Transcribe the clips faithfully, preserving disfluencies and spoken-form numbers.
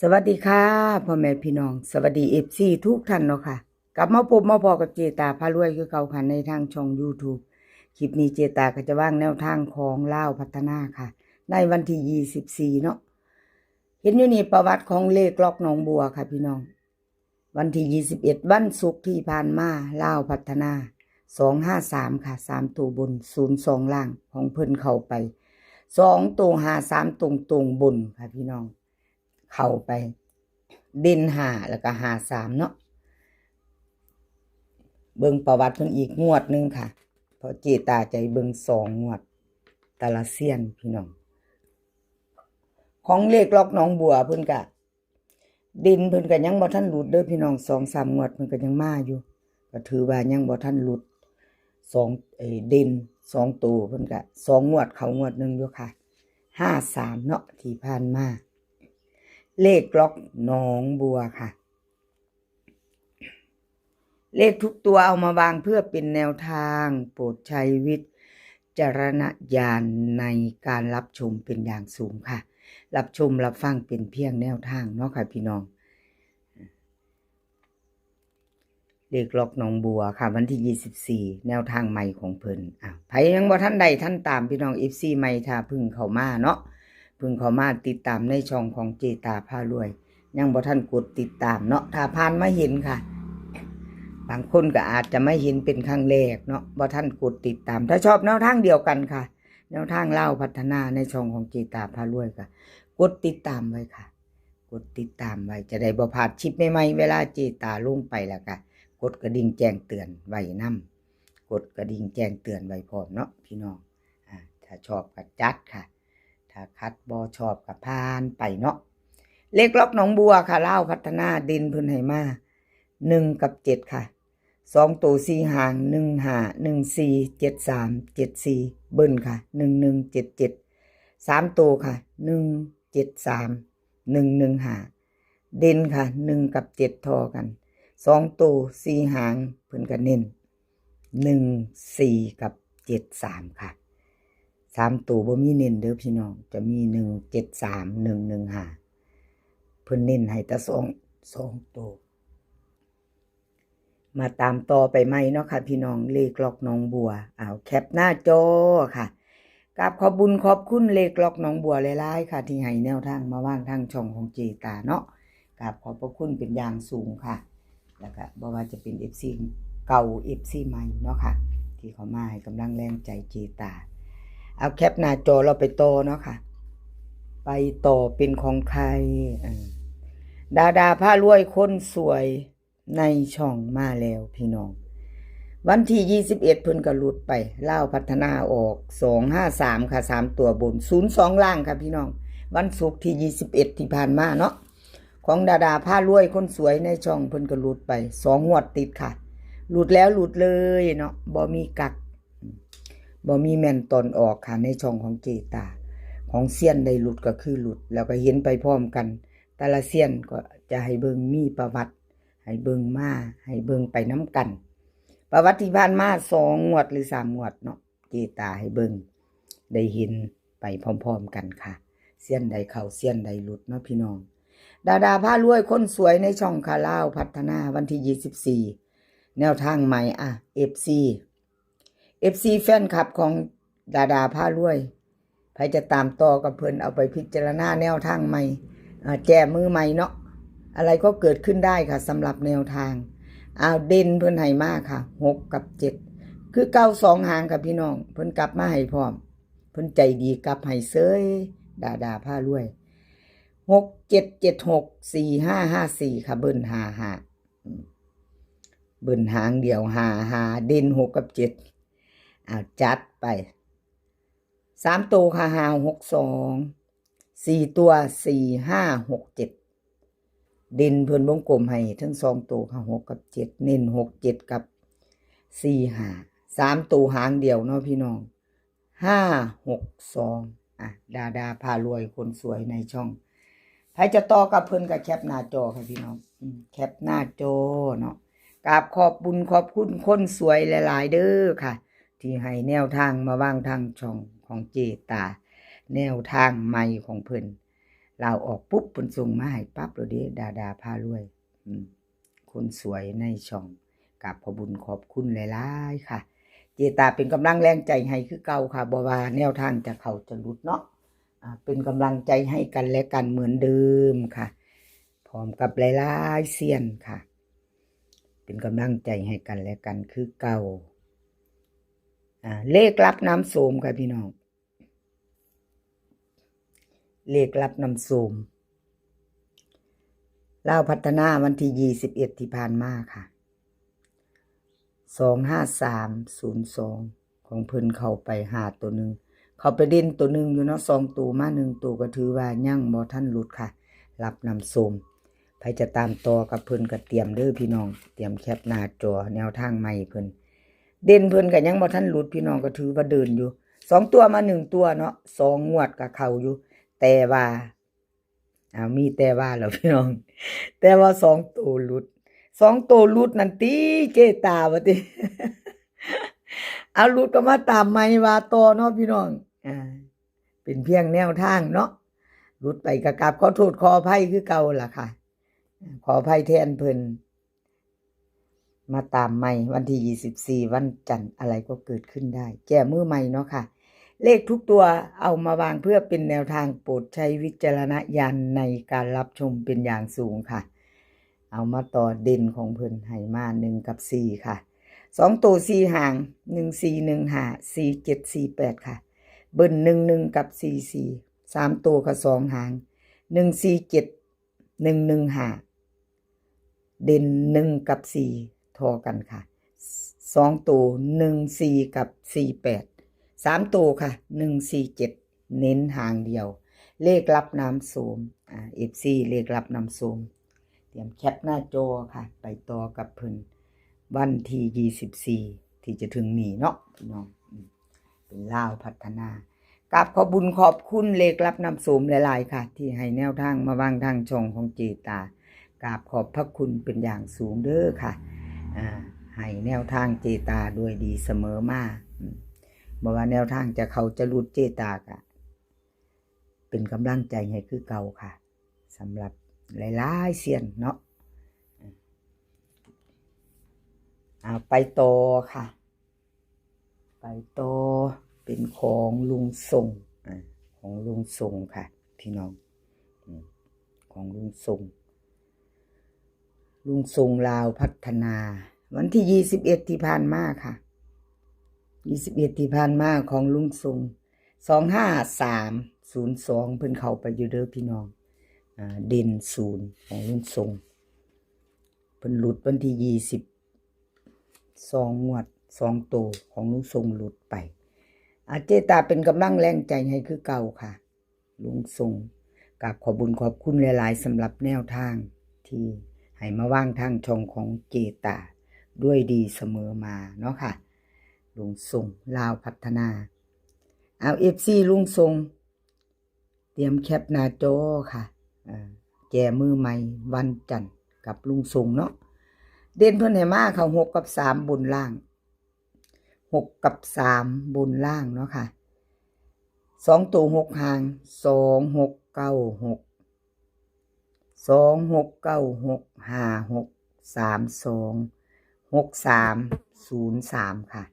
สวัสดีค่ะ พ่อแม่พี่น้อง สวัสดีเอฟซีทุกท่านเนาะค่ะ กลับมาพบมาพ้อกับเจตาพารวยคือเก่าค่ะ ในทางช่องยูทูบ คลิปนี้เจตาก็จะวางแนวทางของลาวพัฒนาค่ะ ในวันที่ยี่สิบสี่เนาะ เห็นอยู่นี่ประวัติของเลขล็อกหนองบัวค่ะพี่น้อง วันที่ยี่สิบเอ็ด วันศุกร์ที่ผ่านมา ลาวพัฒนา สองห้าสาม ค่ะ สามตัวบน ศูนย์สอง ล่าง ของเพิ่นเข้าไป สองตัวห้าสาม ตรงๆ บนค่ะพี่น้อง เข้าไป เด่นห้า แล้วก็ห้าสาม เนาะ เบิ่งประวัติเพิ่นอีกงวดหนึ่งค่ะ เพราะเจตาจะให้เบิ่งสองงวด แต่ละเซียนพี่น้อง ของเลขล็อกหนองบัวเพิ่นกะ เด่นเพิ่นกะยังบ่ทันหลุดเด้อพี่น้อง สองสามงวดเพิ่นกะยังมาอยู่ ก็ถือว่ายังบ่ทันหลุด สอง เอ่อ เด่นสองตัวเพิ่นกะสองงวดเข้างวดหนึ่งอยู่ค่ะ ห้าสาม เนาะ ที่ผ่านมา เลขล็อกหนองบัวค่ะ เลขทุกตัวเอามาวางเพื่อเป็นแนวทาง โปรดใช้วิจารณญาณในการรับชมเป็นอย่างสูงค่ะ รับชมรับฟังเป็นเพียงแนวทางเนาะค่ะพี่น้อง เลขล็อกหนองบัวค่ะ วันที่ยี่สิบสี่ แนวทางใหม่ของเพิ่น อ่ะ ไผยังบ่ทันได้ทันตามพี่น้อง เอฟซี ใหม่ ถ้าเพิ่งเข้ามาเนาะ เพิ่งเข้ามาติดตามในช่องของเจตาพารวย ยังบ่ทันกดติดตามเนาะ ถ้าผ่านมาเห็นค่ะ บางคนก็อาจจะมาเห็นเป็นครั้งแรกเนาะ บ่ทันกดติดตาม ถ้าชอบแนวทางเดียวกันค่ะ แนวทางลาวพัฒนาในช่องของเจตาพารวยก็กดติดตามไว้ค่ะ กดติดตามไว้ จะได้บ่พลาดคลิปใหม่ๆ เวลาเจตาลงไปแล้วก็กดกระดิ่งแจ้งเตือนไว้นำ กดกระดิ่งแจ้งเตือนไว้พร้อมเนาะพี่น้อง อ่า ถ้าชอบก็จัดค่ะ ถ้าคัดบ่ชอบก็ผ่านไปเนาะ เลขล็อกหนองบัวค่ะ ลาวพัฒนา เด่นเพิ่นให้มา หนึ่งกับเจ็ดค่ะ สองตัวสี่หาง หนึ่งห้า หนึ่งสี่ เจ็ดสาม เจ็ดสี่ เบิ้ลค่ะ หนึ่งหนึ่ง เจ็ดเจ็ด สามตัวค่ะ หนึ่งเจ็ดสาม หนึ่งหนึ่งห้า เด่นค่ะ หนึ่งกับเจ็ด ทอกัน สองตัวสี่หาง เพิ่นก็เน้น หนึ่งสี่ กับ เจ็ดสาม ค่ะ สามตัวบ่มีเน้นเด้อพี่น้อง จะมี หนึ่งเจ็ดสาม หนึ่งหนึ่งห้า เพิ่นเน้นให้แต่สอง สองตัว มาตามต่อไปใหม่เนาะค่ะพี่น้อง เลขล็อกหนองบัว เอาแคปหน้าจอค่ะ กราบขอบบุญขอบคุณเลขล็อกหนองบัวหลายๆค่ะ ที่ให้แนวทางมาวางทางช่องของเจตาเนาะ กราบขอบพระคุณเป็นอย่างสูงค่ะ แล้วก็บ่ว่าจะเป็น เอฟซี เก่า เอฟซี ใหม่เนาะค่ะ ที่เข้ามาให้กำลังแรงใจเจตา เอาแคปหน้าจอเราไปต่อเนาะค่ะ ไปต่อเป็นของใคร เอ่อ ดาดาพารวยคนสวยในช่องมาแล้วพี่น้อง วันที่ยี่สิบเอ็ด เพิ่นก็หลุดไป ลาวพัฒนาออก สองห้าสาม ค่ะ สามตัวบน ศูนย์สอง ล่างค่ะพี่น้อง วันศุกร์ที่ยี่สิบเอ็ด ที่ผ่านมาเนาะ ของดาดาพารวยคนสวยในช่องเพิ่นก็หลุดไป สองงวดติดค่ะ หลุดแล้วหลุดเลยเนาะ บ่มีกัก บ่มีแม่นตอนออกค่ะ ในช่องของเจตา ของเซียนได้หลุดก็คือหลุด แล้วก็เห็นไปพร้อมกัน แต่ละเซียนก็จะให้เบิ่งมีประวัติ ให้เบิ่งมา ให้เบิ่งไปนำกัน ประวัติที่ผ่านมาสองงวดหรือสามงวดเนาะ เจตาให้เบิ่ง ได้เห็นไปพร้อมๆกันค่ะ เซียนใดเข้า เซียนใดหลุดเนาะพี่น้อง ดาดาพารวยคนสวยในช่องค่ะ ลาวพัฒนา วันที่ยี่สิบสี่ แนวทางใหม่ อ่ะ เอฟซี เอฟซี แฟนคลับของดาดาพารวย ไผจะตามต่อกับเพิ่น เอาไปพิจารณาแนวทางใหม่ อ่า แก้มือใหม่เนาะ อะไรก็เกิดขึ้นได้ค่ะ สำหรับแนวทาง เอาเด่นเพิ่นให้มาค่ะ หก กับ เจ็ด คือเก่า สองหางค่ะพี่น้อง เพิ่นกลับมาให้พร้อม เพิ่นใจดีกลับให้เซย ดาดาพารวย หกเจ็ดเจ็ดหก สี่ห้าห้าสี่ ค่ะ เบิ้ลห้าห้า อืม เบิ้ลหางเดียว ห้าห้า เด่น หก กับ เจ็ด อ่า จัดไป สามตัวค่ะ ห้าหกสอง สี่ตัว สี่ห้าหกเจ็ด เด่นเพิ่นวงกลมให้ทั้งสองตัวค่ะ หก กับ เจ็ด เน้น หกเจ็ด กับ สี่ห้า สามตัวหางเดียวเนาะพี่น้อง ห้าหกสอง อ่ะ ดาดาพารวยคนสวยในช่อง ไผจะต่อกับเพิ่นก็แคปหน้าจอค่ะพี่น้อง อืม แคปหน้าจอเนาะ กราบขอบบุญขอบคุณคนสวยหลายๆเด้อค่ะ ที่ให้แนวทางมาวางทางช่องของเจตา แนวทางใหม่ของเพิ่น ลาวออกปุ๊บเพิ่นส่งมาให้ปั๊บเลยเด้ ดาดาพารวย อืม คนสวยในช่อง กราบขอบบุญขอบคุณหลายๆค่ะ เจตาเป็นกำลังแรงใจให้คือเก่าค่ะ บ่ว่าแนวทางจะเข้าจะหลุดเนาะ อ่า เป็นกำลังใจให้กันและกันเหมือนเดิมค่ะ พร้อมกับหลายๆเซียนค่ะ เป็นกำลังใจให้กันและกันคือเก่า อ่า เลขลับน้ำโสมค่ะพี่น้อง เลขลับน้ำโสม ลาวพัฒนาวันที่ยี่สิบเอ็ดที่ผ่านมาค่ะ สองห้าสามศูนย์สอง ของเพิ่นเข้าไปห้าตัวหนึ่ง เข้าไปเด่นตัวหนึ่งอยู่เนาะ สองตัวมาหนึ่งตัวก็ถือว่ายังบ่ทันหลุดค่ะ ลับน้ำโสม ไผจะตามต่อกับเพิ่นก็เตรียมเด้อพี่น้อง เตรียมแคปหน้าจอแนวทางใหม่เพิ่น เด่นเพิ่นก็ยังบ่ทันหลุดพี่น้อง ก็ถือว่าเดินอยู่ สองตัวมาหนึ่งตัวเนาะ สองงวดก็เข้าอยู่ แต่ว่า เอามีแต่ว่าแล้วพี่น้อง แต่ว่าสองตัวหลุด สองตัวหลุดนั่นติเจตาว่าติ เอาหลุดก็มาตามใหม่ว่าต่อเนาะพี่น้อง อ่า เป็นเพียงแนวทางเนาะ หลุดไปก็กราบขอโทษขออภัยคือเก่าล่ะค่ะ ขออภัยแทนเพิ่น มาตามใหม่วันที่ยี่สิบสี่ วันจันทร์ อะไรก็เกิดขึ้นได้ แก้มือใหม่เนาะค่ะ เลขทุกตัวเอามาวางเพื่อเป็นแนวทาง โปรดใช้วิจารณญาณในการรับชมเป็นอย่างสูงค่ะ เอามาต่อเด่นของเพิ่นให้มาหนึ่งกับสี่ค่ะ สองตัวสี่หาง หนึ่งสี่หนึ่งห้า สี่เจ็ดสี่แปดค่ะ เบิ้ลหนึ่งหนึ่งกับสี่สี่ สามตัวค่ะสองหาง หนึ่งสี่เจ็ด หนึ่งหนึ่งห้า เด่นหนึ่งกับสี่ ทอกันค่ะ สองตัว หนึ่งสี่กับสี่แปด สามตัวค่ะ หนึ่งสี่เจ็ด เน้นหางเดียว เลขลับน้ำโสม อ่า เอฟซี เลขลับน้ำโสม เตรียมแคปหน้าจอค่ะ ไปต่อกับเพิ่น วันที่ยี่สิบสี่ ที่จะถึงนี้เนาะพี่น้อง อืม เป็นลาวพัฒนา กราบขอบบุญขอบคุณเลขลับน้ำโสมหลายๆค่ะ ที่ให้แนวทางมาวางทางช่องของเจตา กราบขอบพระคุณเป็นอย่างสูงเด้อค่ะ อ่า ให้แนวทางเจตาด้วยดีเสมอมา อืม บ่ว่าแนวทางจะเข้าจะหลุดเจตากะ เป็นกำลังใจให้คือเก่าค่ะ สำหรับหลายๆเซียนเนาะ เอาไปต่อค่ะ ไปต่อ เป็นของลุงทรง อ่า ของลุงทรงค่ะ พี่น้อง อืม ของลุงทรง ลุงทรงลาวพัฒนา วันที่ยี่สิบเอ็ดที่ผ่านมาค่ะ ยี่สิบเอ็ดที่ผ่านมาของลุงทรง สองห้าสามศูนย์สอง เพิ่นเข้าไปอยู่เด้อพี่น้อง อ่า เด่นศูนย์ของลุงทรง เพิ่นหลุดวันที่ยี่สิบ สองงวด สองตัวของลุงทรงหลุดไป อาเจตาเป็นกำลังแรงใจให้คือเก่าค่ะ ลุงทรง กราบขอบบุญขอบคุณหลายๆสำหรับแนวทางที่ให้มาวางทางช่องของเจตา ด้วยดีเสมอมาเนาะค่ะ ลุงทรงลาวพัฒนา เอา เอฟซี ลุงทรง เตรียมแคปหน้าจอค่ะ อ่า แก้มือใหม่วันจันทร์กับลุงทรงเนาะ เด่นเพิ่นให้มาเข้าหกกับสามบนล่าง หกกับสามบนล่างเนาะค่ะ สองตัวหกหาง สองหกเก้าหก สองหกเก้าหก ห้าหกสามสอง หกสามศูนย์สามค่ะ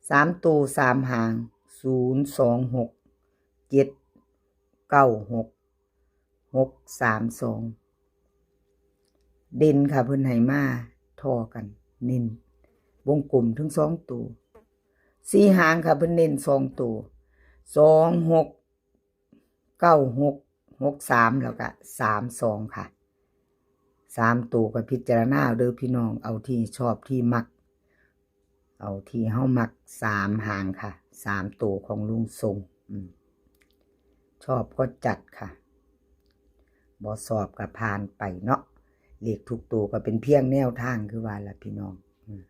สามตัวสามหาง ศูนย์สองหก เจ็ดเก้าหก หกสามสอง เด่นค่ะ เพิ่นให้มาทอกัน เน้น วงกลมทั้งสองตัว สี่หางค่ะ เพิ่นเน้นสองตัว สองหก เก้าหก หกสาม แล้วก็สามสองค่ะ สามตัวก็พิจารณาเอาเด้อพี่น้อง เอาที่ชอบที่มัก เอาที่เฮามัก สามหางค่ะ สามตัวของลุงทรง อืม ชอบก็จัดค่ะ บ่ชอบก็ผ่านไปเนาะ เลขทุกตัวก็เป็นเพียงแนวทางคือว่าล่ะพี่น้อง อืม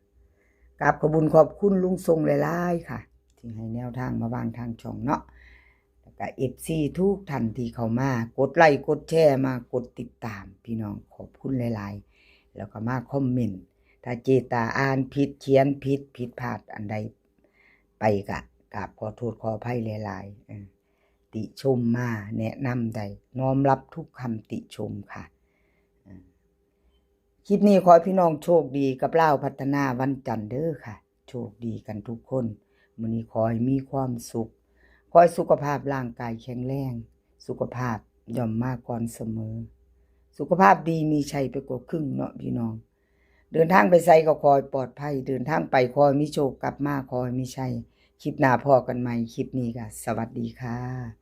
กราบขอบบุญขอบคุณลุงทรงหลายๆค่ะ ที่ให้แนวทางมาวางทางช่องเนาะ แล้วก็ เอฟซี ทุกท่านที่เข้ามากดไลค์กดแชร์ มากดติดตาม พี่น้องขอบคุณหลายๆ แล้วก็มาคอมเมนต์ ถ้าเจตาอ่านผิดเขียนผิด ผิดพลาดอันใดไปก็กราบขอโทษขออภัยหลายๆ เออ ติชมมาแนะนำได้ น้อมรับทุกคำติชมค่ะ คลิปนี้ขอให้พี่น้องโชคดีกับลาวพัฒนาวันจันทร์เด้อค่ะ โชคดีกันทุกคน มื้อนี้ขอให้มีความสุข ขอให้สุขภาพร่างกายแข็งแรง สุขภาพย่อมมาก่อนเสมอ สุขภาพดีมีชัยไปกว่าครึ่งเนาะพี่น้อง เดินทางไปไสก็ขอให้ปลอดภัย เดินทางไปขอให้มีโชค กลับมาขอให้มีชัย คลิปหน้าพ้อกันใหม่ คลิปนี้ก็สวัสดีค่ะ